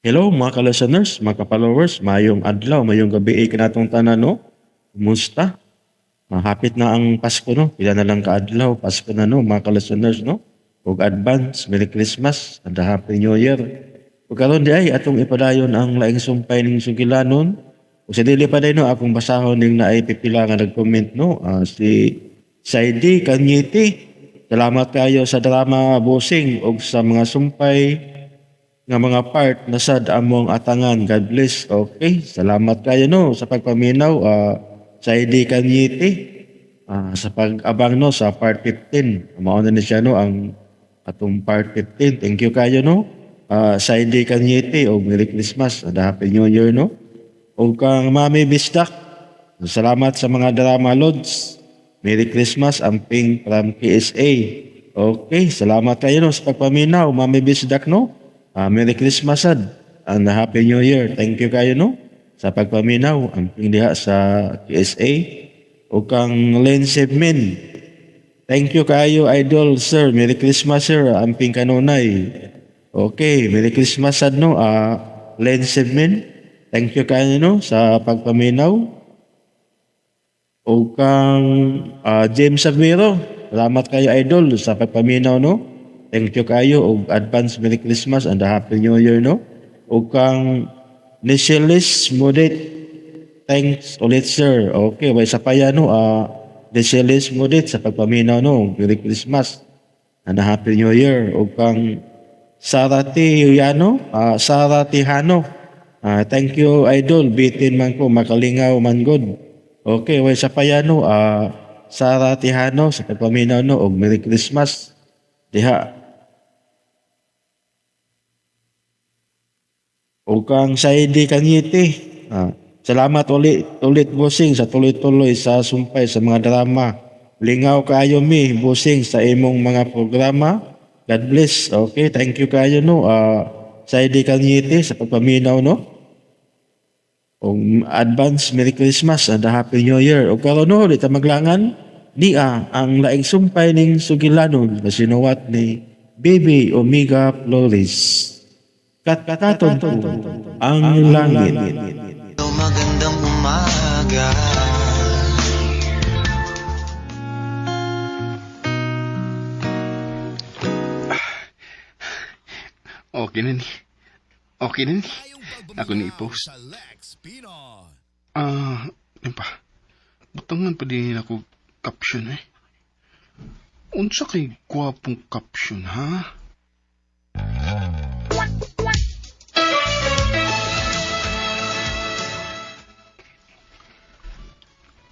Hello mga ka-listeners, mga ka-followers, mayong adlaw, mayong gabi eh, kanatong tanan, no? Kumusta? Mahapit na ang Pasko, no? Pila na lang kaadlaw, Pasko na, no, mga ka-listeners, no? Ug advance, Merry Christmas, and a Happy New Year. Ug karon di ay atong ipadayon ang laing sumpay ning sugilanon. Ug sa dili pa day, no, akong basahon ning naay pipila nga nag-comment, no? Si Saidi Kanyete. Salamat kayo sa drama, Bossing, ug sa mga sumpay nga mga part na sad among atangan. God bless. Okay, salamat kayo, no, sa pagpaminaw, Saidi Kanyete, sa pag-abang, no, sa part 15. Mao na ni siya, no, ang atong part 15. Thank you kayo, no. Saidi Kanyete og Merry Christmas and Happy New Year, no. Og kang Mami Bisdak. Salamat sa mga drama, Lods. Merry Christmas, amping from KSA. Okay, salamat kayo, no, sa pagpaminaw, Mami Bisdak, no. Merry Christmas sad and Happy New Year. Thank you kayo, no, sa pagpaminaw, amping diha sa KSA. O kang Len Sebmin. Thank you kayo, idol sir. Merry Christmas, sir. Amping kanunay. Okay, Merry Christmas sad, no. Len Sebmin. Thank you kayo, no, sa pagpaminaw. O kang James Avero. Salamat kayo, idol, sa pagpaminaw, no. Thank you kayo og advance Merry Christmas and a Happy New Year, no. O kang Nichelis Mudet. Thanks ulit, sir. Okay, may isa pa yan, no. Nichelis Mudet sa pagpaminaw, no. Merry Christmas and a Happy New Year. O kang Sarah T. Yano, Sarah Tihano. Thank you, idol. Bitin man ko, makalingaw man god. Okay, way sa payano, Sarah Tihano sa pagpaminaw, no, og Merry Christmas. Diha. O kang Saidi Kanyete. Salamat ulit, ulit, Bossing, sa tuloy-tuloy sa sumpay sa mga drama. Lingaw kayo mi, Bossing, sa imong mga programa. God bless. Okay, thank you kayo, no. Saidi Kanyete sa pagpaminaw, no. Og advance Merry Christmas and a Happy New Year. Og karon, no, di ta maglangan niya ang laing sumpay ning sugilanon na sinuwat ni Baby Omega Flores. Katkaton ko ang langit. Magandang umaga. Okay na ni. Okay na ni. Ako ni i-post. Ano pa? Butangan pa din ako caption eh. Unsa kay gwapong caption, ha?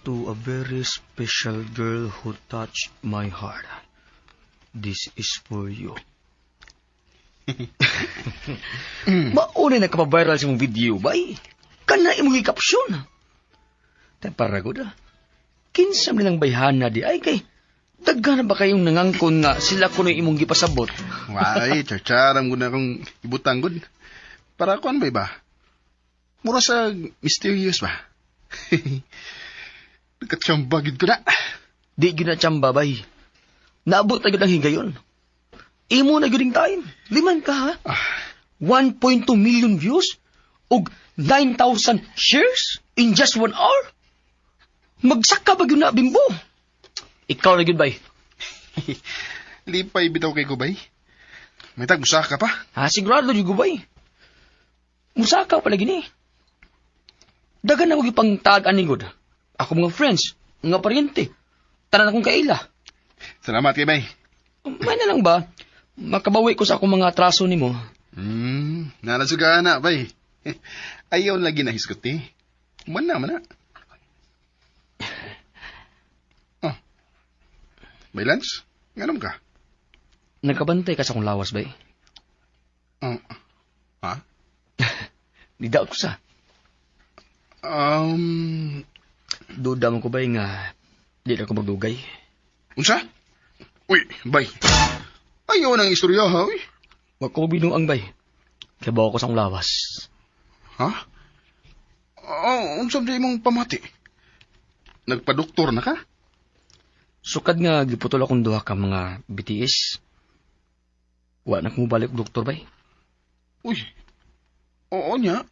To a very special girl who touched my heart. This is for you. Mauna na kapaviral sa mong video, bay. Kana imong i-caption. Tay para gud ah. Kinsa man ang bayhana di ay kay daghan na ba kayong nangangkon nga sila kuno imong gipasabot? Why, charcharam gud na akong ibutang gud. Para kuan ba ba? Mura sa mysterious ba? Nagkatsamba gid ko na. Di gyud na tsamba, bay. Naabot na gyud ang higayon. Imo na gyud ang time. Liman ka ha. 1.2 million views ug 9,000 shares in just 1 hour. Magsaka ba gyud na, bimbo? Ikaw na gyud, bay. Lipay bitaw kay gubay. May tag ka pa. Ha, sigurado gyud gubay. Musaka pala gini. Dagan na ko pang tag ani gud. Ako mga friends, mga paryente. Tanan akong kaila. Salamat kay bay. May na lang ba? Makabawi ko sa akong mga atraso nimo. Nalasuga na bay. Ayaw lagi na hisgot eh. Man na, man na. Oh. May lunch? Nganom ka? Nagkabantay ka sa akong lawas, bay. Oh. Ha? Nidaot ko sa. Duda man ko, bay, nga di na ko magdugay. Unsa? Uy, bay. Ayaw nang istorya ha, uy. Wa ko binuang, bay. Kaya ko sa akong lawas. Ha? Oh, unsa man imong pamati? Nagpadoktor na ka? Sukad nga giputol akong duha ka mga BTS. Wa na ko balik doktor, bay. Uy. Oo niya.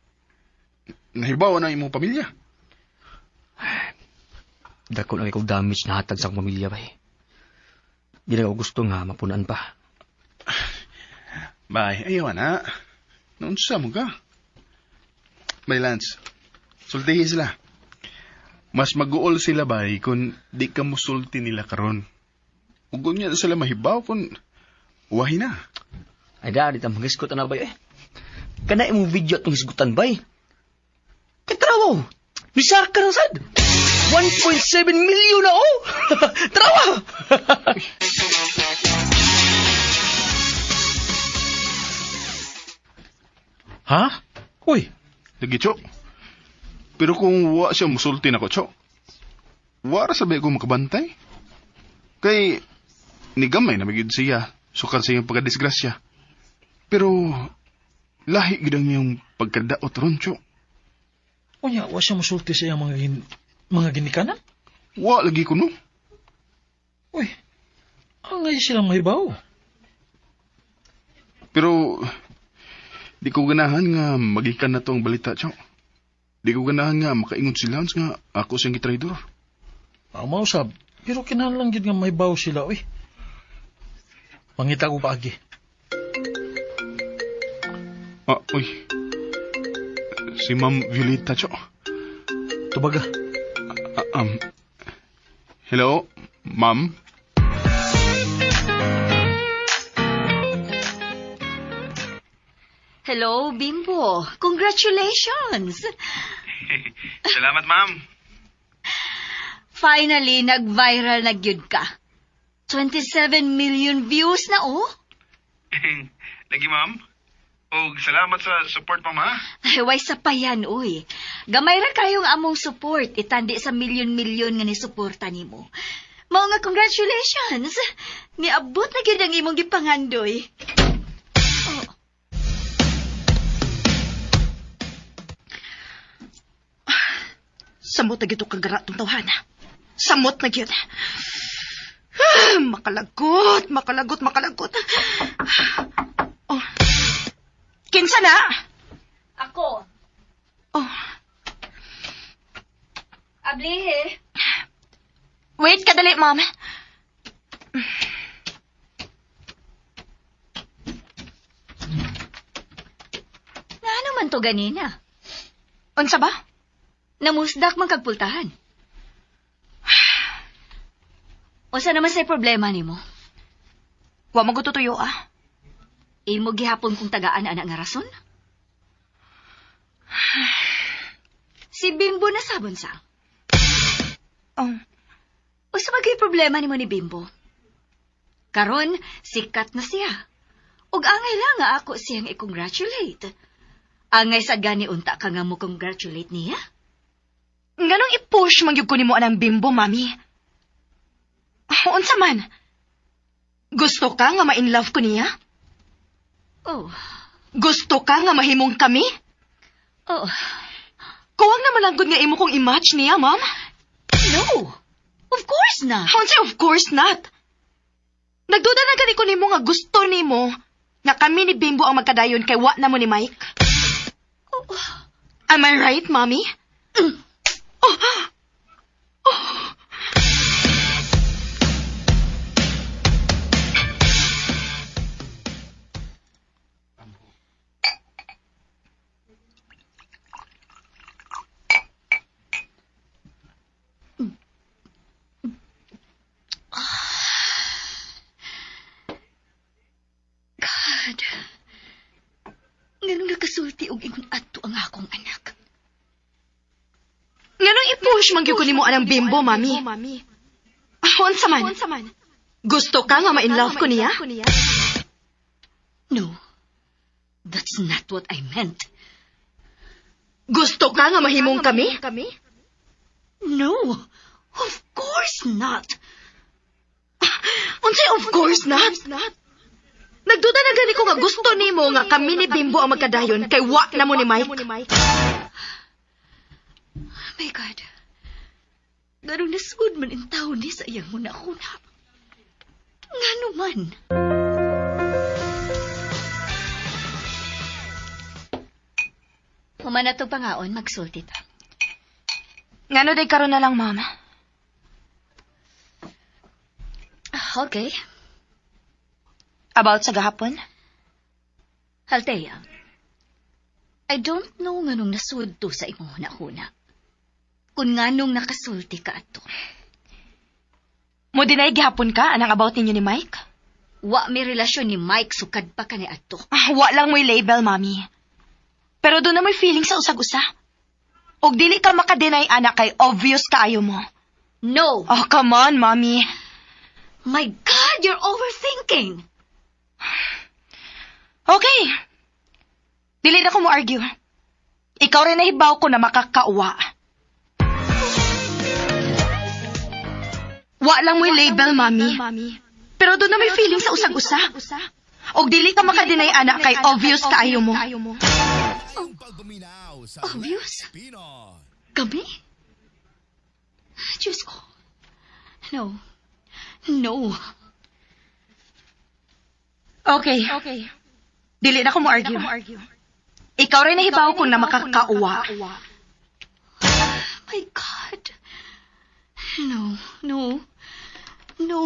Nahibaw na imong pamilya. Dako na kay damage na hatag sa akong pamilya, bay. Di na ako gusto nga mapunan pa. Bay, ayaw na. Naunsa mo ka? Bay, Lance. Sultihi sila. Mas mag-uol sila, bay, kung di ka musulti nila karon. Ug unya na sila mahibaw kung wahi na. Ay, da, di ta magisgot na, bay, eh. Kana imong video atong hisgutan, bay. Kay trawaw! Nisaka na sad! 1.7 million na, oh! Trawa! Ha? Uy, lagi, Cho. Pero kung wa siya musulti nako, Cho, wara sabi ko makabantay. Kay, nigamay na magyud siya, sukad sa iyang pagkadisgrasya. Pero, lahi gid ang iyang pagkadaot ron, Cho. Unya, wa siya musulti sa iyang mga ginikanan? Wa lagi ko, no? Uy, angay silang mahibaw. Pero, di ko ganahan nga magikan na to ang balita, Cho. Di ko ganahan nga makaingon si Lance nga ako siyang gitraidor. Mausab, pero kinahanglan gid nga mahibaw sila, uy. Mangita ko paagi. Ah, uy. Si Ma'am Violeta, Cho. Tubaga. Hello, Ma'am? Hello, Bimbo. Congratulations! Salamat, ma'am. Finally, nag-viral na gyud ka. 27 million views na, oh. Lagi, ma'am. Og salamat sa support, ma'am, ha? Ay, way sa pa yan, uy. Gamay ra kayong among support, itandi sa milyon-milyon nga ni-suporta nimo. Mao nga congratulations. Niabot na gyud ang imong gipangandoy. Oh. Samot na gyud kagara tong tawhana. Samot na gyud. Makalagot, makalagot, makalagot. Oh. Kinsa na? Ako. Oh. Ablihe. Wait ka dali, ma'am. Ngano man to ganina? Unsa ba? Namusdak man kagpultahan. Unsa naman say problema nimo? Wa mo tutuyo ah. Imo gihapon kong tagaan ana nga rason? Si Bimbo na sabon sa. Oh. Unsa man problema nimo ni Bimbo? Karon sikat na siya. Ug angay lang nga ako siyang i-congratulate. Angay sad gani unta ka nga mo congratulate niya? Nganong i-push man gyud ko nimo anang Bimbo, mami? Unsa man? Gusto ka nga ma-in love ko niya? Oh. Gusto ka nga mahimong kami? Oh. Kuwang na malanggod nga imo kong i-match niya, ma'am? No. Of course not. Unsa of course not? Nagduda na gani ko nimo nga gusto nimo nga kami ni Bimbo ang magkadayon kay wa na mo ni Mike. Oh. Am I right, mommy? Oh. Oh. God. Nganong nakasulti og ingon adto ang akong anak? Nganong i-push man gyud ko nimo anang Bimbo, mami? Unsa man? Gusto ka nga ma-in love ko niya? No. That's not what I meant. Gusto ka nga mahimong kami? No. Of course not. Unsay of course not? Nagduda na gani ko nga gusto nimo nga kami ni Bimbo ang magkadayon kay wa na mo ni Mike. Oh my God. Ganong nasud man in taon ni sa iyang huna-huna. Ngano man? Human na tong pangaon, magsulti ta. Ngano day karon na lang, ma'am? Okay. About sa gahapon? Althea, I don't know nganong nasudto sa imong hunahuna. Kung nganong nakasulti ka ato. Mo deny gihapon ka anang about ninyo ni Mike? Wa mi relasyon ni Mike sukad pa kani ato. Ah, wa lang mo'y label, mami. Pero doon na mo'y feeling sa usag-usa. Og dili ka makadenay, anak, kay obvious kaayo mo. No! Oh, come on, mami. My God, you're overthinking! Okay. Dili na ko mo argue. Ikaw rin nahibaw ko na makakauwa. Wa lang mo'y label, mami. Pero doon na may feeling sa usag-usa. Og dili ka makadenay, anak, kay obvious kaayo mo. Obvious? Kami? Diyos ko. No. No. Okay. Dili na ko mo argue. Ikaw rin nahibaw ko na makakauwa. My God. No, no, no.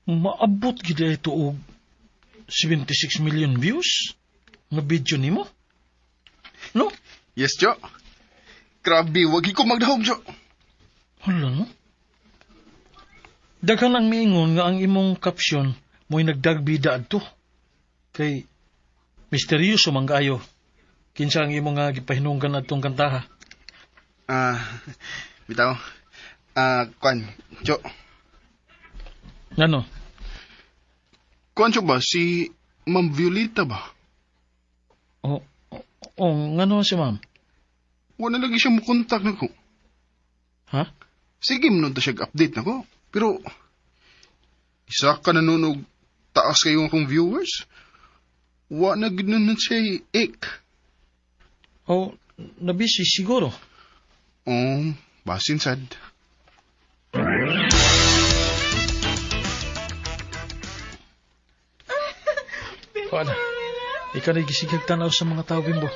Maabot gid ito og 76 million views nga video nimo. No? Yes, Jo. Grabe, wag ko magdahom, Jo. Hala, no? Daghan ang miingon nga ang imong caption mo'y nagdagbida adto. Kay misteryoso man kaayo. Kinsa ang imong nga gipahinunggan adtong kantaha? Bitaw. Kwan, Jo. Ngano? Kwan, Jo ba? Si Ma'am Violeta ba? Oh, ngano si ma'am? Wala lagi siya mukontak nako. Ha? Sige, manun ta siya update nako. Pero, isa ka nanunog taas kayo akong viewers. Wa na gid nun siya ik. Oh, nabisi siguro. Oh, basin sad. Kuan. Ikaw na gisigag tanaw sa mga tao, Bimbo.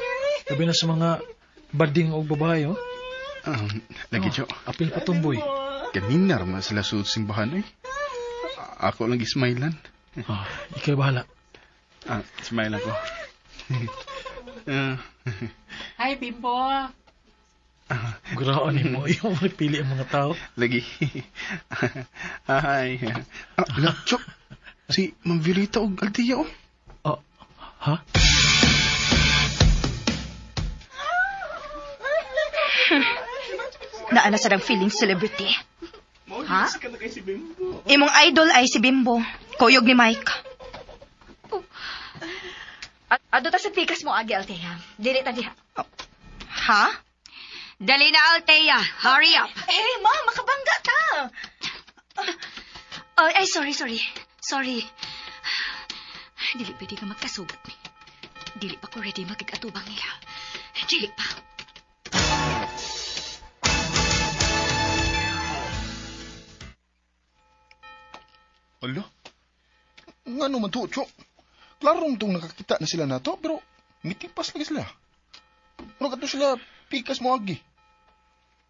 Labi na sa mga bading o babae, oh. Lagi, Jo. Apil patumboy. Ganina ra man sila suot simbahan, eh. Ako lang gismailan. Ah, ikaw bahala. Smile ako. Hi, Bimbo. Grabe mo, iyong pili ang mga tao. Lagi. Hi. La, Chok. Si Ma'am Violeta og Althea, oh. Oh, ha? Naa na sa feeling celebrity. Ha? Imong idol ay si Bimbo. Kuyog ni Mike. Oh. Ado ta sa pikas mo, agi, Althea. Dili ta diha. Oh. Ha? Dali na, Althea. Hurry up. Eh, ma, makabangga ta. Oh, ay, sorry, sorry. Sorry. Dili pwede ka magkasugat ni. Dili pa ko ready magkikatubang nila. Dili pa. Alo? Nga naman to, Chok. Klarong itong nakakita na sila na to, pero mitipas lagi sila. Ano ka to sila pikas mo agi?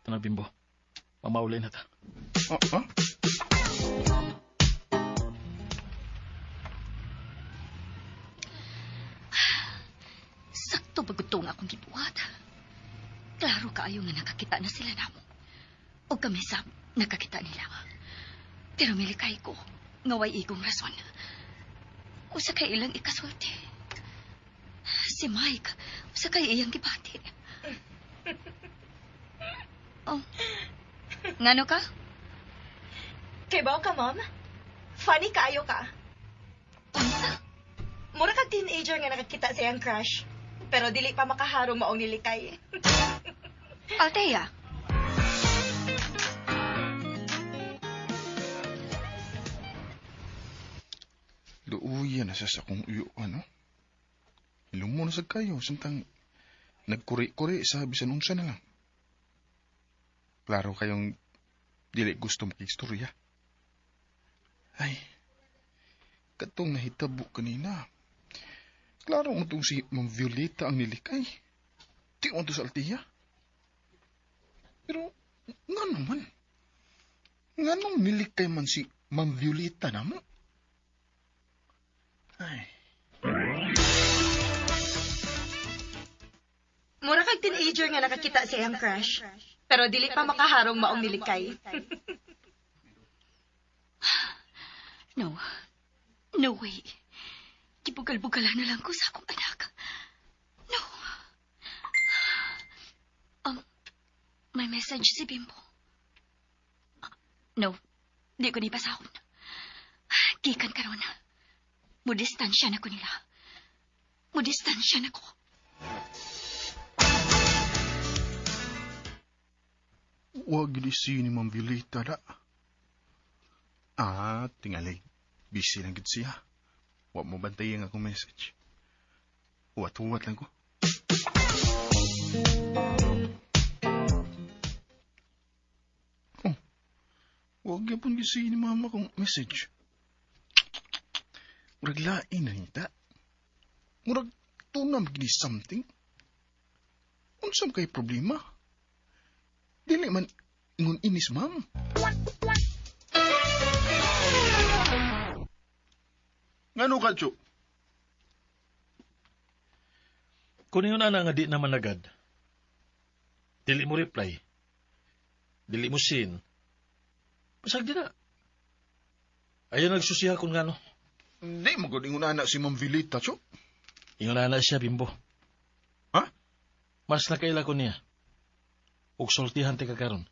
Tana, Bimbo. Mamaulay na ta. Ah? Sakto bagutong akong gibuhat. Klaro kaayo nga nakakita na sila namo. O kami sa nakakita nila. Pero milikay ko, nga way igong rason. Usa kay ilang ikasulti. Si Mike, usa kay iyang gibati. Oh. Ngano ka? Kay baw ka, ma'am? Funny kaayo ka. Unsa? Mura kag teenager nga nakakita sa iyang crush. Pero dili pa makaharong maong nilikay. Althea. Luuya na siya sa akong uyo, ano? Hilumo na sa kayo, samtang nagkuri-kuri sa bisan unsa na lang. Klaro kayong dili gusto makistorya. Ay, katong nahitabo kanina. Klaro mo tong si Ma'am Violeta ang nilikay. Di mo to sa Altia. Pero, nga naman. Nga nung nilikay man si Ma'am Violeta na mo. Ay. Mura kag teenager nga nakakita sa iyang crush. Pero dili pa makaharong maong nilikay. No. No way. Gibugal-bugalan na lang ko sa akong anak. No. May message si Bimbo. No. Di ko ni basahon. Gikan karon. Mudistansya na ko nila. Mudistansya na ko. Wag gid ni Ma'am Violeta da. Ah, tingali. Busy lang gid siya. Wa mo bantayan ang akong message. Huwat-huwat lang ko. Oh, wag gyapon gid ni mama kong message. Murag lain na nita. Murag tunam gid something. Unsa man kay problema? Dili man ingon inis, ma'am. Ngano ka, Chu? Kung yun na nga di naman agad, dili mo reply, dili mo seen, pasag di na. Ayaw nagsusiha kung ngano. Di mo gud ingon ana si Ma'am Vilita, Chu. Ingon na siya, Bimbo. Ha? Mas nakaila ko niya. Ug sultihan ti karon.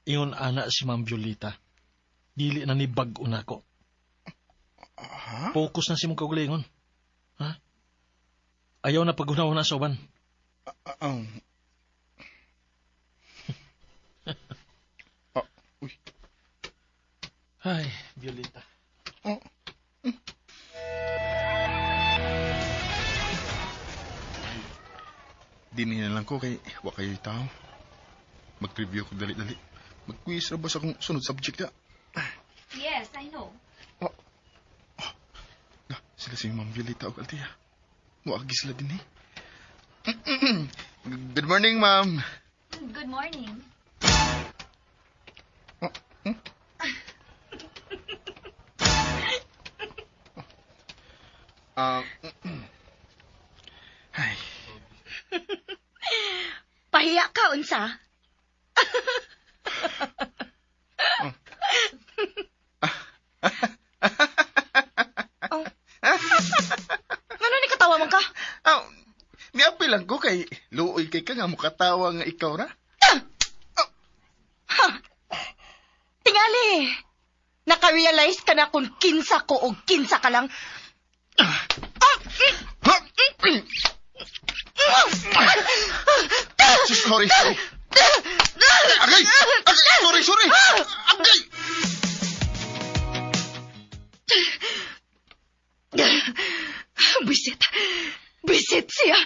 Ingon ana si Ma'am Violeta. Dili na ni bag-o nako. Ha? Focus na si mong kaugalingon. Ha? Ayaw na paghunaw na sa uban. Uy. Ay, Violeta. Oh. Dini na lang ko kay wa kayo'y tao. Mag-review ko dali-dali. Mag-quiz ra ba sa akong sunod subject ya? Yes, I know. Oh. Oh. Na, sila si Ma'am Violeta og Althea. Muagi sila din eh. Good morning, ma'am. Good morning. Oh, Ay, Pahiya ka, unsa? Oh. Ngano ni katawa man ka? Ah, niapil lang ko kay luoy kay ka nga mukatawa nga ikaw ra. Ha! Tingali! Naka-realize ka na kung kinsa ko o kinsa ka lang. Ha! Sorry, sorry. Agay! Agay! Sorry, sorry! Agay! Bisit. Bisit siya.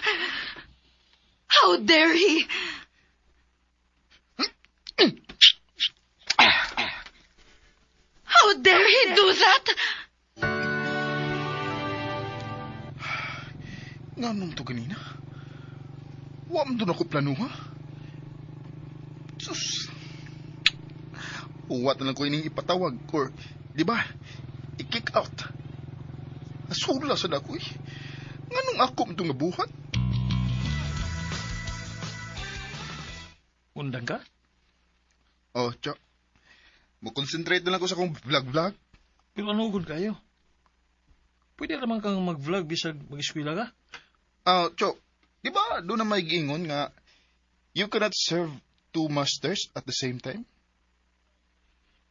How dare he? How dare he do that? Nganong to ganina? Wa man to nako plano, ha? Sus! Uwat na lang ko ining ipatawag or, di ba, i-kick out. Asula sa dako eh. Nganong ako man to nga buhat? Undang ka? Oh, Cho. Mo-concentrate na lang ko sa akong vlog-vlog. Pero ano gud kayo? Pwede naman kang mag-vlog bisag mag-eskwela ka? Ah, Cho, di ba doon na may giingon nga you cannot serve two masters at the same time?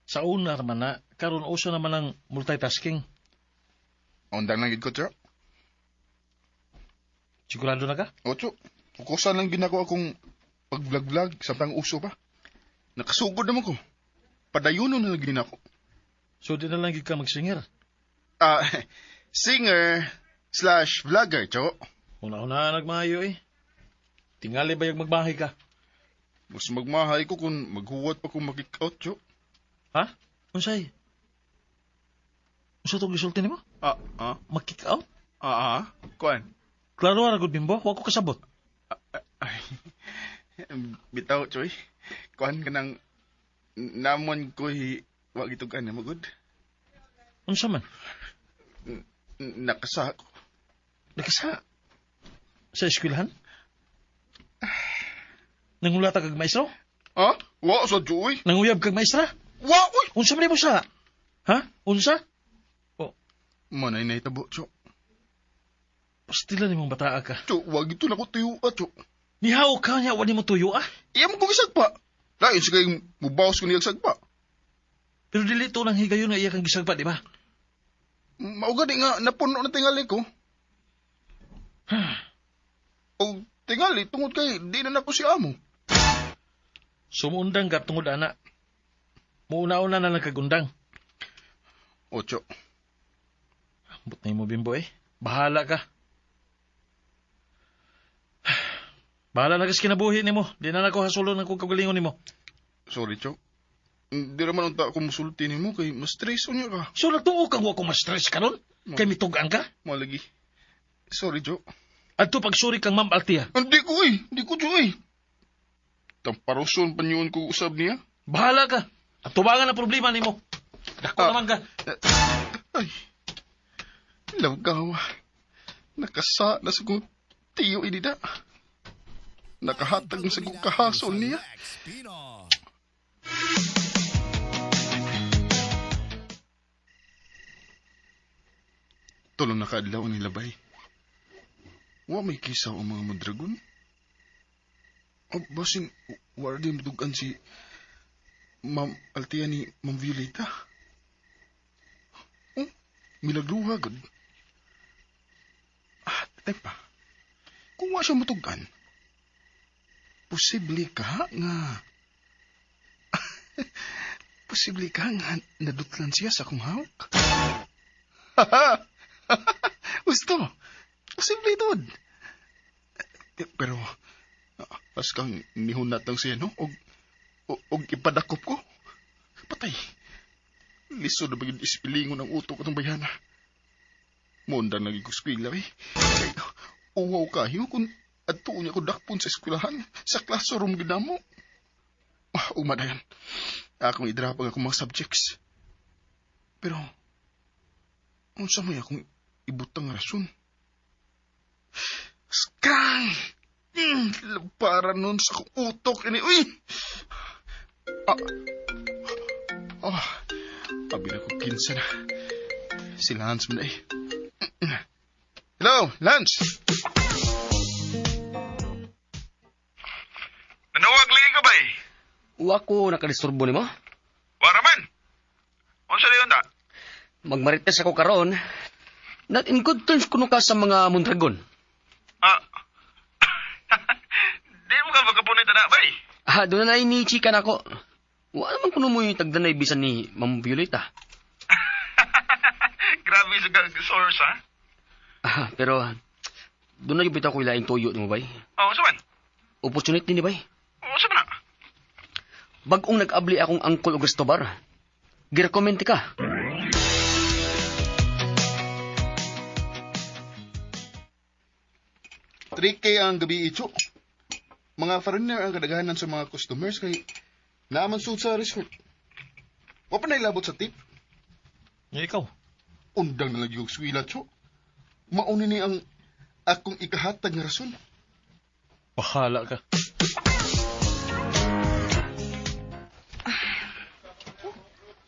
Sa una naman na, karon uso naman ang multitasking. Undang lang gid ko, Cho. Sigurado na ka? O, Cho, fokusan lang gid nako akong pag-vlog-vlog samtang uso pa. Nakasugod naman ko. Padayuno na lang gid nako. So di na lang gid ka magsinger. Ah, singer/vlogger, Cho. Una-una nagmayo eh. Tingali ba yung magmahay ka? Mas magmahay ko kung maghuwat pa kung mag-kick out, Cho. Ha? Unsay? Unsa tong gisulti nimo? Ah, ah, Mag-kick out? Kuan. Klaro ra gud, Bimbo, wa ko kasabot. Ay, bitaw, Choy. Kuan ka ng namon ko'y wa gitugan na magud. Unsa man? Nakasa ko. Nakasa. Sa eskwelahan? Nangulata kag maestro? Ha? Wa sa Choy? Nanguyab kag maestra? Wa, uy! Unsa man mo sa? Ha? Unsa? Manay na itabo, Cho. Pastila nimong bataa ka. Cho, wa gito na ko tuyo, Cho. Nihaw ka niya, wa nimo tuyo ah. Iya mo kong isagpa. Lain sa kayong mubawas ko niyang sagpa. Pero dili to nang higayon nga iya kang gisagpa, di ba? Mao gani nga napuno na tingali ko. O tingali tungod kay di na nako si amo. Sumundang ka tungod ana. Muuna-una na lang kagundang. Ocho. Ambot na mo, Bimbo eh. Bahala ka. Bahala na kas kinabuhi nimo. Di na nako hasulon ang kong kagalingon nimo. Sorry, Cho. Di raman unta ako musulti nimo kay mas stress unya ka. So nagtuo kang wa ko ma-stress karon? Kay mitugan ka? Malagi. Sorry, Cho. Adto pagsuri kang Ma'am Altia. Hindi ko eh. Hindi ko, Cho eh. Tamparoson pa niyon ko usab niya. Bahala ka. At tubangan ang problema nimo. Dako naman ka. Ay. Lawgawa. Nakasa na sa kong tiyo inida. Nakahatag na sa kong kahason niya. Tulong nakaadlaw ang nilabay. Wa may kisaw ang mga mandragon. O, basin, wala din madugan si Ma'am Althea ni Ma'am Violeta. Oh, milagruha gud. Ah, teka pa. Kung wa siya matugan, posible ka nga... posible ka nga nadutlan siya sa akong hawak. Gusto. Posible doon. Pero, pas kang nihunat lang siya, no? Og ipadakop ko. Patay. Lisod na ba yun ispilingon ang utok atong bayana? Mundang lagi ko eskwela, eh. Kay, uwaw kayo kung adto niya ko dakpon sa eskwelahan, sa classroom ginamo. Ah, umadayan. Akong i-drop ang akong mga subjects. Pero, unsa may akong ibutang nga rason? Skang! Para nun sa akong utok ini. Uy! Ah, abi na ko kinsa na. Si Lance man eh. Hello, Lance! Nanawag lagi ka ba eh? Wa ko nakadisturbo nimo. Wara man! Unsa na yun ta? Magmarites ako karon. Not in good terms kuno ka sa mga Mondragon. Ah. Di mo ka makapunit na bay? Ah, doon na ni chika nako. Wa naman kuno mo'y tagdanay bisan ni Ma'am Violeta. Grabe sa source ha? Ah, pero doon na yung bitaw ko ilaing tuyo nimo bay. Oh, unsa man? Opportunity ni bay. Unsa man na? Bagong nag-abli akong angkol og Cristobal. Girecommend ka. Tricky ang gabi icho. Mga foreigner ang kadaghanan sa mga customers kay naaman sud sa resort. Wa pa nailabot sa tip. Nga ikaw. Undang na lagi og swila, cho. Mauni ni ang akong ikahatag nga rason. Bahala ka.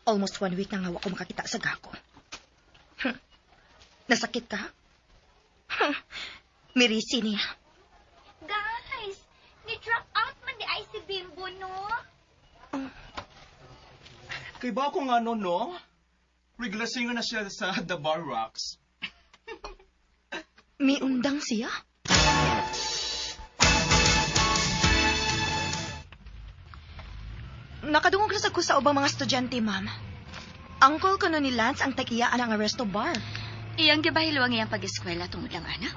Almost 1 week na nga wa ko makakita sa gako. Nasakit ka? Mirisi niya. Guys, ni-drop out man di ay si Bimbo, no? Kay ba ako nga no, no? Regular singer na siya sa The Bar Rocks. Miundang siya? Nakadungog na sa ko sa ubang mga estudyante, ma'am. Angkol ko no ni Lance ang tag-iyaan ang arresto bar. Iyang gibahilo ang iyang pag-eskwela tungod lang, ana.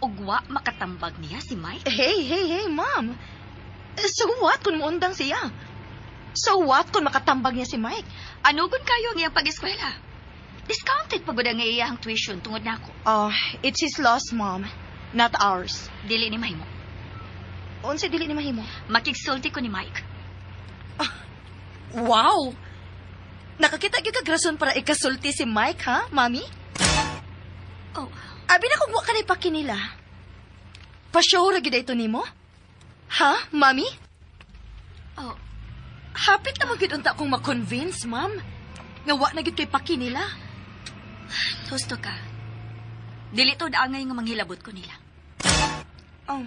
Ugwa makatambag niya si Mike. Hey, hey, hey, ma'am. So what kung muundang siya? So what kung makatambag niya si Mike? Anugon kayo ang iyang pag-eskwela? Discounted pagod ang iyahang tuition tungod nako. Oh, it's his loss, Mom. Not ours. Dili ni mahimo. Unsa dili ni mahimo? Makigsulti ko ni Mike. Wow! Nakakita gyud kag rason para ikasulti si Mike, ha, Mami? Oh, Abi na kung wa ka na nila. Pa-show ra gyud ito nimo? Ha, Mami? Oh, Hapit na gyud unta akong ma-convince, Ma'am. Nga wa na gyud kay paki nila. Husto ka. Dili to angay nga manghilabot ko nila. Oh.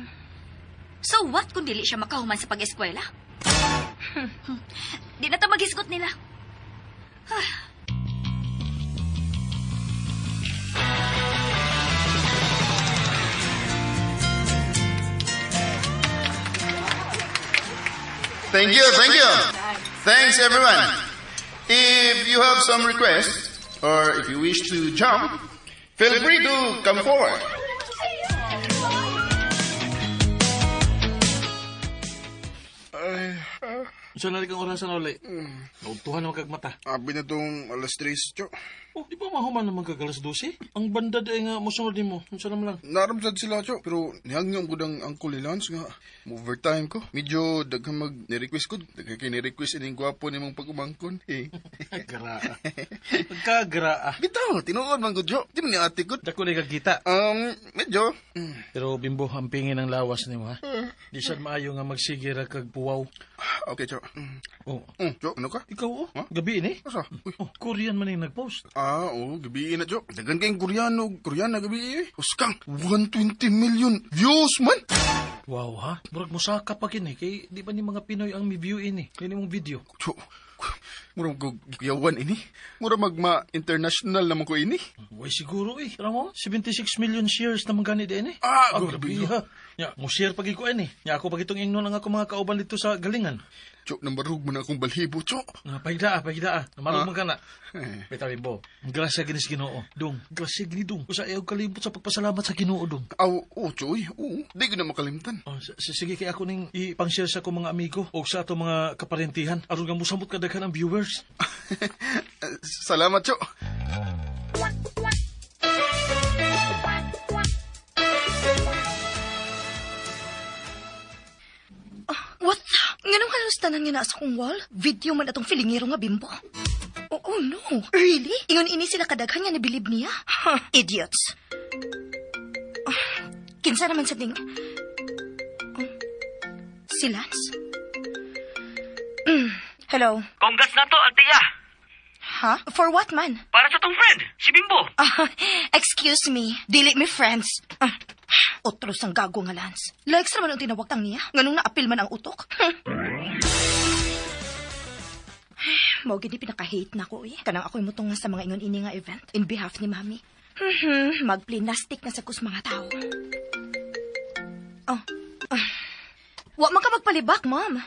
So what kung dili siya makahuman sa pag-eskwela? Di na ta maghisgot nila. Thank you, thank you. Thanks, everyone. If you have some requests, or if you wish to jump, feel free to come forward. Unsa na kang orasan uli? Naudtuhan naman kag mata. Abi na tong alas 3, Cho. Oh, di ba mahuman naman kag alas 12? Ang banda di nga mosunod nimo. Unsa naman lang? Naramsad sila, Cho. Pero nihangyo ko ang uncle ni Lance nga. Overtime ko. Medyo daghang mag ni-request ko. Daghang kay ni-request ining gwapo nimong pag-umangkon. Eh. Garaa. Pagkagaraa. Bitaw, tinuod man ko, Cho. Di man ni ate ko. Dako ni kag kita. Medyo. Pero bimbo, ang pingin ang lawas nimo ha. Di sad maayo nga magsige ra kag puwaw. Okay, Cho. Oh, Cho, ano ka? Ikaw oh, Huh? gabi ni. Asa? Uy. Oh, Korean man yung nagpost. Ah, oo, gabi na, Cho. Daghan kayong Koreano, Koreana gabi eh. Huskang, 120 million views man! Wow ha, murag musaka pa kini kay di ba ni mga Pinoy ang mi-view ini. Kini mong video. Cho, mura mag kuyawan ini. Mura magma-international naman ko ini. Way siguro eh. Tara mo, 76 million shares naman gani din eh. Ah, grabe grabe. ha. Nya, mo share pagi ko ini. Nya ako pag itong ingnon ang ako mga kauban dito sa galingan. Cho, nambarug mo na akong balhibo, Cho. Nga pahigdaa, pahigdaa. Namarog Ah. man ka na. Eh. Bitaw bo. Grasya gini sa Ginoo. Dong, grasya gini dong. Usa ayaw kalibot sa pagpasalamat sa Ginoo dong. Aw, oo, Cho, uy. Oo, di ko na makalimtan. Oh, sige kay ako ning ipang-share sa akong mga amigo o sa ato mga kaparentihan aron nga mosamot kadaghan ang viewers. Salamat, Cho. What the? Nganong halos tanan nga naa sa kong wall? Video man atong filingero nga bimbo. Oh, no. Really? Ingon ini sila kadaghan nga nabilib niya? Huh, idiots. Ah, kinsa naman sa ting... Oh, si Lance? Hello. Congrats na to, Althea. Ha? For what man? Para sa tong friend, si Bimbo. Ah, excuse me. Dili mi friends. Ah, otros ang gago nga Lance. Likes naman ang tinawagtang niya. Nganong naapil man ang utok. Mao gid ni pinaka-hate na ko eh. Kanang ako'y mutong nga sa mga ingon ini nga event in behalf ni Mami. Magplinastic na sa kus mga tao. Oh. Ah. Wa man ka magpalibak, Ma'am.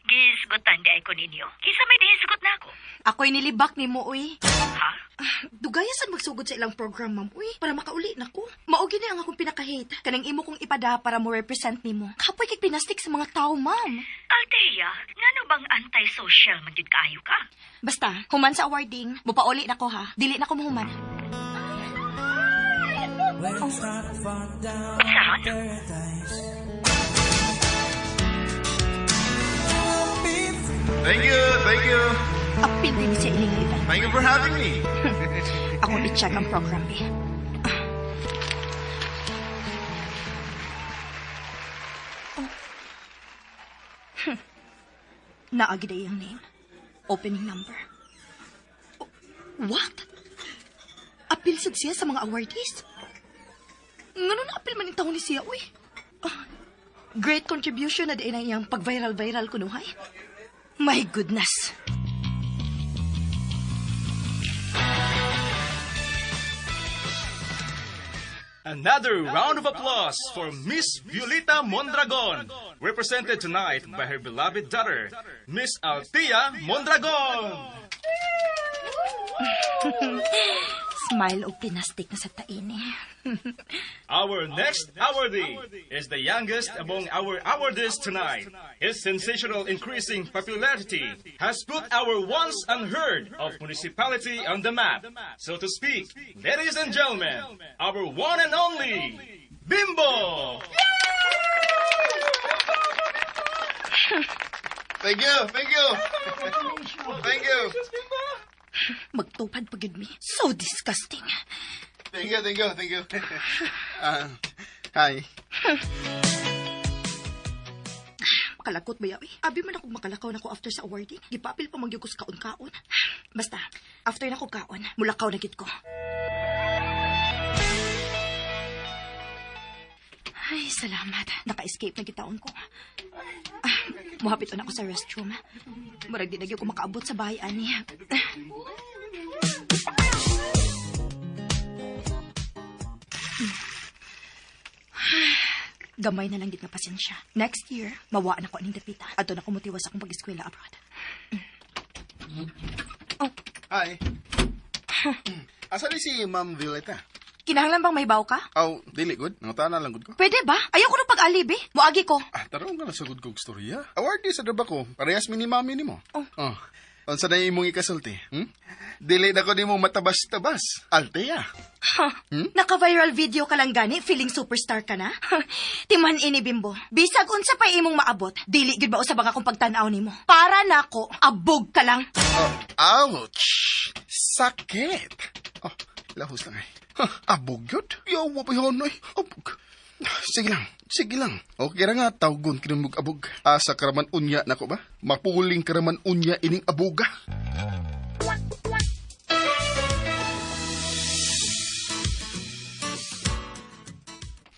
Gihisgutan di ay ko ninyo. Kinsa may dihisgot na ako. Ako'y nilibak ni mo, uy. Ha? Ah, dugaya sad magsugod sa ilang program, ma'am. Uy, para makauli na ko. Mao gini ang akong pinaka-hate. Kanang imo kong ipada para mo represent nimo. Kapoy kay pinastik sa mga tao, ma'am. Althea, ngano bang anti-social man gyud kaayo ka? Basta, human sa awarding, mupauli na ko ha. Dili na ko muhuman. Saron? Thank you, thank you. Apil din siya ining event. Thank you for having me. Ako i-check ang program, eh. Oh. Naagi na iyang name. Opening number. Oh, what? Apil sad siya sa mga awardees? Ngano na apil man yung taon ni siya, uy? Ah, great contribution na din ang iyang pag-viral-viral kunuhay. My goodness. Another round of applause for Miss Violeta Mondragon, represented tonight by her beloved daughter, Miss Althea Mondragon. Smile og plastic na sa taini. Our next awardee is the youngest among our awardees tonight. His sensational increasing popularity has put our once unheard of municipality on the map, so to speak. Ladies and gentlemen, our one and only Bimbo! Thank you, thank you. Thank you. Magtupad pa gyud mi. So disgusting. Thank you, thank you, thank you. Hi. Makalakot ba yaw eh? Abi man ako makalakaw na ko after sa awarding. Gipapil pa magyugos kaon-kaon. Basta, after na ko kaon, mulakaw na gid ko. Ay, salamat. Naka-escape na gitaon ko. Ah, muhapit na ako sa restroom. Murag di na gyud ko makaabot sa bahay, ani. Gamay na lang gid nga pasensya. Next year, mawaan ako aning dapita. Adto na ko motiwas akong pag-eskwela abroad. Oh, Hi. Asa ni si Ma'am Violeta? Kinahanglan bang may baw ka? Aw, dili good. Nangutana lang gud ko. Pwede ba? Ayaw ko nung pag-alibi. Moagi ko. Ah, tarong ka na sa good kog storya. Awardee sa draba ko. Parehas mi ni mami nimo. Oh. Oh. Unsa na imong ikasulti? Hmm? Dili na ko nimo matabas-tabas. Altea. Ha, naka-viral video ka lang gani, feeling superstar ka na? Timan ini, Bimbo. Bisag unsa pa imong maabot, dili gyud ba usab ang akong pagtan-aw nimo. Para nako, abog ka lang. Oh, ouch! Sakit! Oh, lahos lang ay. Huh, abog yun? Yawa pa yun ay. Abog. Sige lang, sige lang. Okay ra nga, tawgon kinumug abog. Asa karaman unya nako ba? Mapuling karaman unya ining aboga.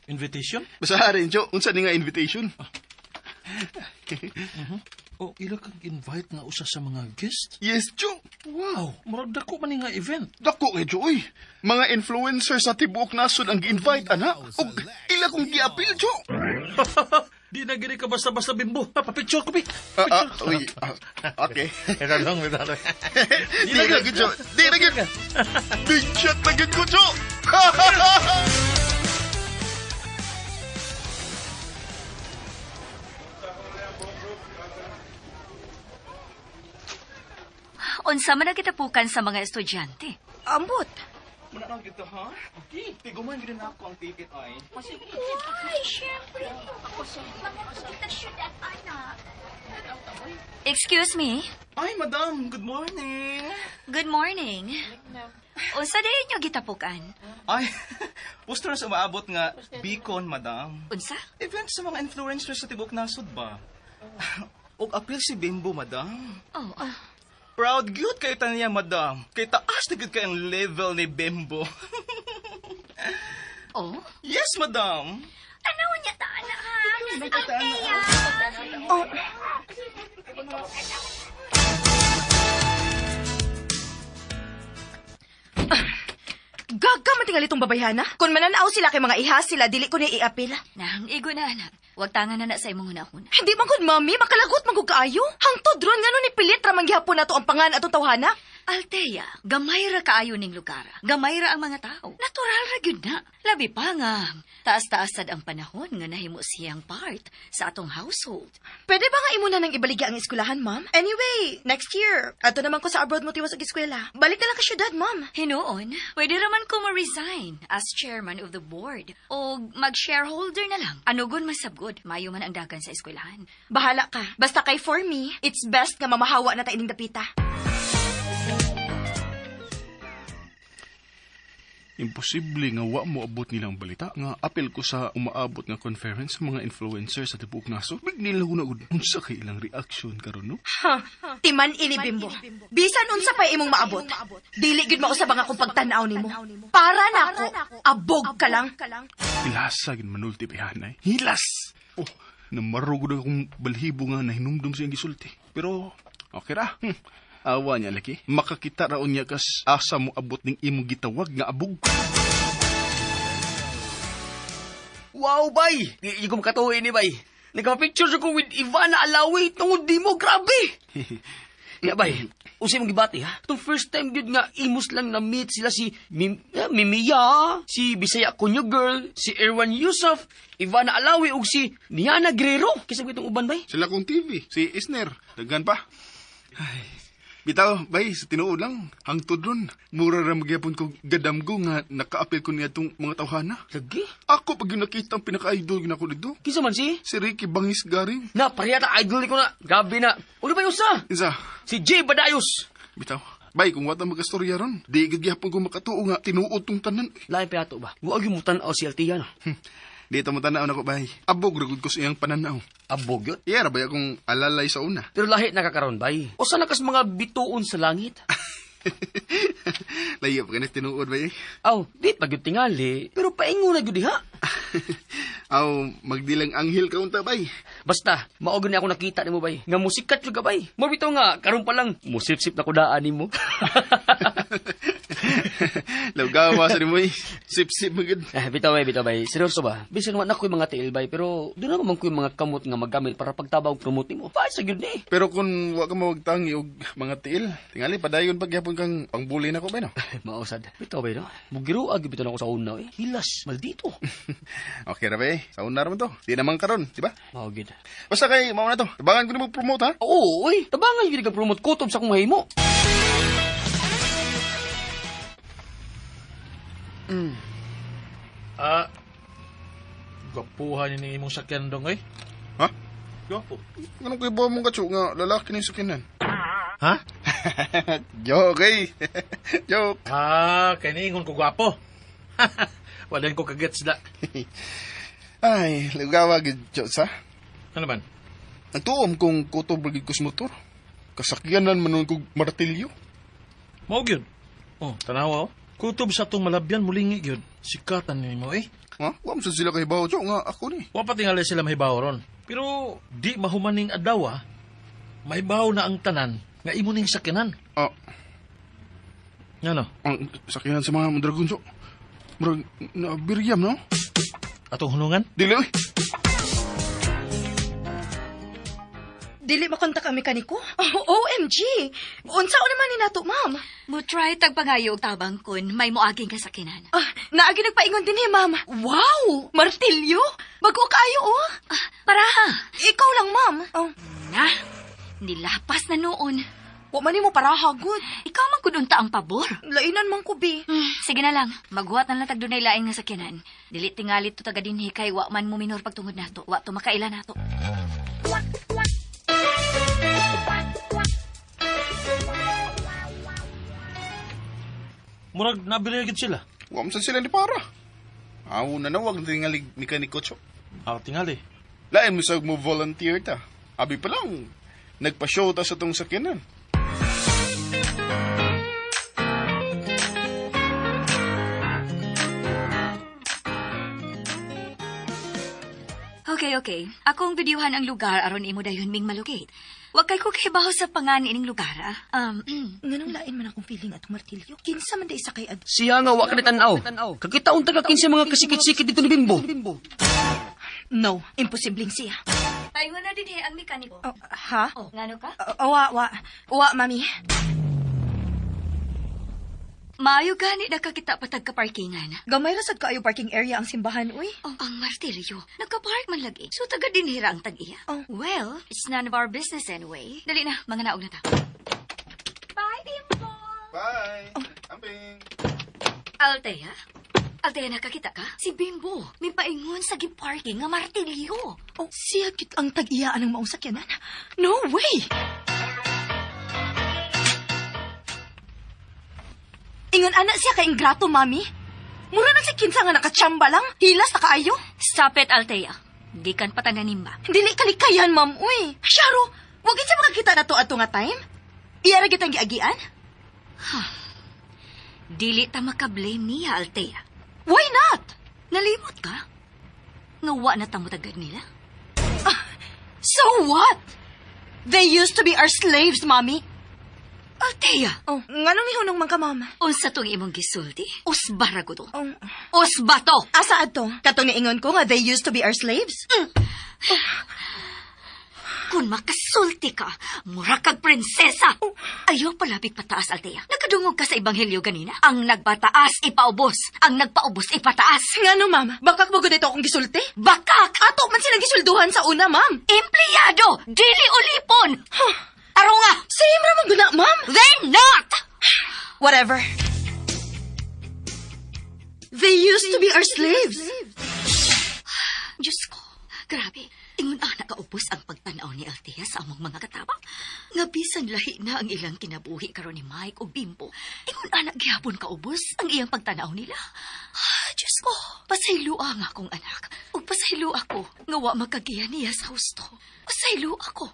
Invitation? Basta rin, Jo, unsa ni nga invitation? O ila kang invite nga usa sa mga guest? Yes, Jo. Wow, murag dako man ni nga event. Dako kay Jo, uy. Mga influencer sa tibuok nasod ang gi-invite, ana. Ug ila kong giapil, Jo. Di na gini ka basta-basta, Bimbo. Papapicture ko, bi. Ah, ah, uy, ah, okay. Ito lang, ito lang. Di na gud, Jo. Di na gud. Big shot na gud ko, Jo. Unsa man ang kitapukan sa mga estudyante? Ambot. Muna lang gito, ha? Tiguman gid na ako ang ticket ay. Ay, syempre. Excuse me. Ay, madam, good morning. Good morning. Unsa di inyo gitapukan? Ay, gusto na sa umaabot nga Beacon, madam. Unsa? Event sa mga influencers sa tibok nasod ba? Og apil si Bimbo, madam. Oh, ah. Proud gyud kay taniya, madam. Kay taas na gyud kay ang level ni Bimbo. Oh? Yes, madam. Tanaw niya ta, anak ha. Oh, Gaga man tingali tong babayhana. Kung mananaw sila kay mga iha sila, dili ko ni iapil. Nang igo na anak. Wag tanga na na sa imong hunahuna. Hindi man gud, mami, makalagot man gud kaayo. Hangtod ron ngano ni pilit ra man gihapon nato ang pangan atong tawhana. Altea, gamay ra kaayo ning lugar. Gamay ra ang mga tao. Natural ra gyud na. Labi pa nga taas-taas sad ang panahon nga nahimo siyang part sa atong household. Pwede ba nga imo na nang ibaligya ang eskwelahan, ma'am? Anyway, next year, ato naman ko sa abroad mo tiwas og eskwela. Balik na lang ka syudad, ma'am. Hinuon, pwede raman ko ma-resign as chairman of the board o mag-shareholder na lang. Anugon masabgod, mayo man ang dagan sa eskwelahan. Bahala ka. Basta kay for me, it's best nga mamahawa na ta ining dapita. Imposible nga wa mo abot nilang balita nga apil ko sa umaabot nga conference sa mga influencer sa tibuok nasod. Big nila una gud unsa kay ilang reaction karon no? Timan ini, Bimbo. Bisan unsa pa imong maabot. Dili gyud mausab ang akong pagtan-aw nimo. Para nako, abog ka lang. Hilasa gid manulti bihanay. Hilas. Oh, namarugod akong balhibo nga nahinumdum siyang gisulti. Pero okay ra. Awa niya laki. Makakita ra unya kas asa mo abot ning imong gitawag nga abog. Wow, bay! Di ko makatuwi ni, bay. Nagpa-picture ko with Ivana Alawi tungod di mo, grabe! Ya bay, unsay mong gibati ha? Itong first time gyud nga imos lang na meet sila si Mimiya, si Bisaya Kunyo Girl, si Erwan Yusuf, Ivana Alawi ug si Niana Guerrero. Kinsa itong uban bay? Sila kong TV, si Isner, daghan pa. Ay, bitaw, bay, sa tinuod lang, hangtod ron. Mura ra magyapon ko gadamgo nga nakaapil ko niya itong mga tawhana. Lagi? Ako pag yung nakita ang pinaka-idol na ko dito. Kinsa man si? Si Ricky Bangis Garing. Na, pareha ta idol ko na. Grabe na. Ulo ba yung usa? Isa, Si Jay Badayos. bitaw. Bay, kung wata magastorya ron, di gid gyapon ko makatuo nga tinuod tong tanan. Lain pa ato ba? Wa gyud mo tan-aw si Altia no. Di ta mo tanaw nako, bay. Abog ra gud ko sa iyang pananaw. Abog yun. Iya ra bay akong alalay sa una. Pero lahi nakakaroon bay. Usa na kas mga bituon sa langit. Layo pa kanis tinuod bay. Aw, di pa gyud tingali, pero paingon na gyud diha. Aw, magdilang anghel ka unta bay. Basta, mao gyud ni ako nakita nimo bay. Nga musikat gyud ka bay. Mo bitaw nga karon pa lang musipsip na ko daan nimo. Lawgawa sa nimo eh. Sip-sip magud. Eh, bitaw bay, bitaw bay. Seryoso ba? Bisan wa na ko'y mga tiil bay, pero doon na man ko'y mga kamot nga magamit para pagtabang promote nimo. Pa sa gyud ni. Pero kung wa ka mawagtangi og mga tiil, tingali padayon pag gyapon kang pangbuli nako bay no. Mausad. Bitaw bay no. Mugiro ag bitaw na ako sa una eh. Hilas, maldito. Okay ra bay. Sa una ra man to. Di naman karon, di ba? Mao gyud. Basta kay mao na to. Tabangan ko nimo promote ha. Oo, oy, tabangan gyud ka promote kutob sa akong mahimo. Ah, gwapuhan ni imong sakyan dong eh. Ha? Gwapo. Anong kay mong katso nga lalaki ni sakinan? Ha? Joke eh. Joke. Ah, kay niingon ko gwapo. Wala ko kagets da. Ay, lugawa gid sa. Ano man? Nagtuom kung kutob ra gid ko sa motor. Kasakyanan man nun kog martilyo. Mao gyud. Oh, tanawa oh. Kutob sa tong malabyan mulingi gyud. Sikatan nimo eh. Ha? Wa man sad sila kay bawo nga ako ni. Wa pa tingali sila mahibaw ron. Pero di mahumaning adlaw ah. Mahibaw na ang tanan nga imo ning sakyanan. Ah, Ngano? ang sakyanan sa mga Mondragon so. Murag na biryam no? Atong hunungan? Dili oy. Dili makontak ang mekaniko? Oh, OMG! Unsa naman ni nato, ma'am? Mo try tagpangayo og tabang kun may moaging kasakinan. Ah, naagi nagpaingon din eh, ma'am. Wow! Martilyo? Bago kaayo, oh. Ah, paraha. Ikaw lang, ma'am. Oh, Na, nilapas na noon. wa man nimo paraha, good. Ikaw man gud unta ang pabor. Lainan man ko, bi. Sige na lang, maghuwat na lang tag dunay laing nga sakyanan. Dili tingali to taga dinhi kay wa man mo minor pagtungod nato. Wa to makaila nato. Murag nabili na gid sila. Wa man sad sila ni para. Aw, nanawag na tingali mekaniko tso. Ah, tingali. Lain mo sa mo volunteer ta. Abi pa lang, nagpa-show ta sa tong sakyanan. Okay, okay. Akong videohan ang lugar aron imo dayon ming malocate. Wa kay ko kahibaw sa pangan ining lugar ah. Nganong lain man akong feeling atong martilyo? Kinsa man day sa kay ad. Siya nga wa ka ni tan-aw. Kakita unta ka kinsa mga kasikit-sikit dito ni Bimbo. No, imposibleng siya. Paingon na dinhi ang mekaniko. Oh, ha? Oh, ngano ka? Oh, wa, wa. Wa, mami. Maayo gani nakakita patag ka parkingan. Gamay ra sad kaayo parking area ang simbahan, uy. Oh, ang martilyo. Nagka-park man lagi. So taga dinhira ang tag-iya. Oh. Well, it's none of our business anyway. Dali na, mga naog na ta. Bye, Bimbo! Bye! Amping! Altea? Altea, nakakita ka? Si Bimbo, may paingon sa giparking nga martilyo. Oh, siya kit ang tag-iyaan ng maong sakyanan. No way! Ingon ana siya ka ingrato, mami. Mura na si kinsa nga nakachamba lang. Hilas na kaayo. Stop it, Altea. Di kan patananim ba? Dili kalikayan, ma'am. Uy, Sharo, wag siya makakita na to ato nga time. Iya ra kitang giagian? Dili ta makablame niya, Altea. Why not? Nalimot ka? Nga wa na ta motagad nila? So what? They used to be our slaves, mommy. Altea! Oh, nganong nihunong man ka, ma'am? Unsa tong imong gisulti? Usba ra gud to. Oh, Usba to! asa adto? Katong niingon ko nga they used to be our slaves? Oh. Kung makasulti ka, mura kag prinsesa. Ayaw palabig pataas, Althea. Nakadungog ka sa ebanghelyo ganina. Ang nagpataas, ipaubos. Ang nagpaubos, ipataas. Ngano, ma'am? Bakak mo ito akong gisulti? Bakak! Ato man silang gisulduhan sa una, ma'am. Empleyado! Dili ulipon! Tarunga! Same ra man guna, ma'am. They're not! Whatever. They used to be our slaves. Diyos ko, grabe. Ingon ana kaubos ang pagtanaw ni Althea sa among mga katabang. Nga bisan lahi na ang ilang kinabuhi karon ni Mike ug Bimbo. Ingon ana gihapon kaubos ang iyang pagtanaw nila. Ah, Diyos ko, pasaylo ang akong anak. Ug pasaylo ako nga wa makagiya niya sa husto. Pasaylo ako.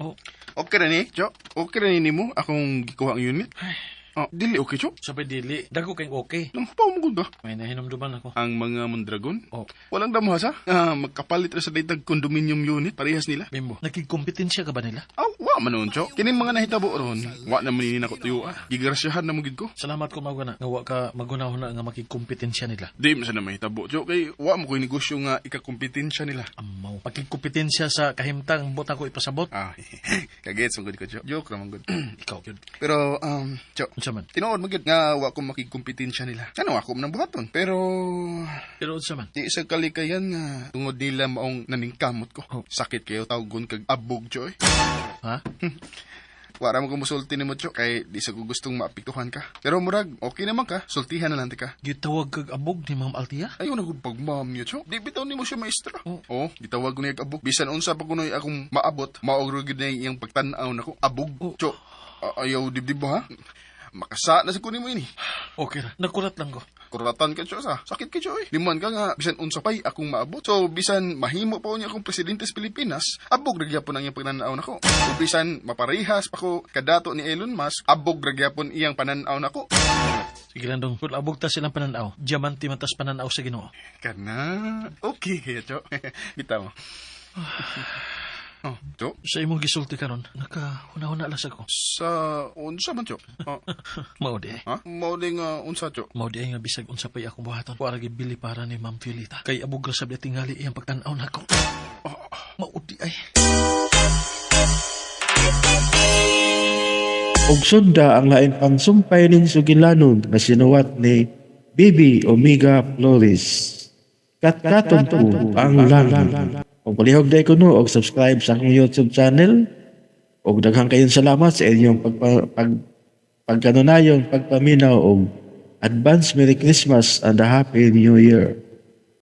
Oh, Okay ra ni, Cho. Okay ra ni nimo akong gikuha ang unit. Oh, dili okay, Cho. Sabay dili. Dako kayong okay. Nang pa mo gud ba? May nahinumduman ako. Ang mga Mondragon. Oh. Walang damhasa. Ah, magkapalit ra sa daytag condominium unit parehas nila. Bimbo, nagkikompetensya ka ba nila? Aw, wa man noon, Cho. Kining mga nahitabo ron, wa na man ni nako tuyo ah. Gigrasyahan na mo gid ko. Salamat ko maguna. Nga wa ka magunahuna nga makikompetensya nila. Di man sa na mahitabo, Cho. Kay wa mo ko'y negosyo nga ikakompetensya nila. Amaw. Pakikompetensya sa kahimtang buta ko ipasabot. Ah, kagets man gud ko, Cho. Joke ra man gud. Ikaw, yun. Pero, Cho, Unsa man? tinuod man gyud nga wa ko makikompetensya nila. Ano ako man ang buhaton. Pero Pero unsa man? di sa kalikayan nga tungod nila maong naningkamot ko. Oh. Sakit kayo tawgon kag abog, Cho. Eh. Ha? Wala mo ko musulti nimo, Cho, kay di sa ko gustong maapektuhan ka. Pero murag, okay naman ka. Sultihan na lang ti ka. Gitawag kag abog ni Ma'am Althea? Ayaw na gud pagmam niya, Cho. Di bitaw nimo siya maestra. Oh. Oh, gitawag ko niya og abog. Bisan unsa pa kunoy akong maabot, mao ra gyud na iyang pagtan-aw nako. Abog, Oh. Cho. Ayaw dibdib ba, ha? Makasa na sa kunin mo ini. Okay ra. Nagkurat lang ko. Kuratan ka, Cho, sa. Sakit ka, Cho, eh. Di man ka nga, bisan unsa pa'y akong maabot. So, bisan mahimo pa niya akong presidente sa Pilipinas, abog ra gyapon ang iyang pagnanaw nako. O bisan maparehas pa ko kadato ni Elon Musk, abog ra gyapon iyang pananaw nako. Sige lang dong. Kung abog ta silang pananaw, diamante man tas pananaw sa Ginoo. Kana, okay kaya, Cho. Bitaw. Oh, Cho? Sa imong gisulti karon, nakahuna-huna lang sa ko. Sa unsa man, Cho? Oh, Mao di. ha? Mao di nga unsa, Cho? Mao di nga bisag unsa pay akong buhaton. Wa ra gibili para ni Ma'am Violeta. Kay abog ra sab tingali iyang pagtan-aw nako. Mao di ay. Og sunda ang lain pang sumpay nin sugilanon nga sinuwat ni Bibi Omega Flores. Katkaton po ang langit. Kung palihog day kuno og subscribe sa akong YouTube channel. Og daghang kayong salamat sa inyong pagpa, pag pagkanunayon, pagpaminaw og advance Merry Christmas and a Happy New Year.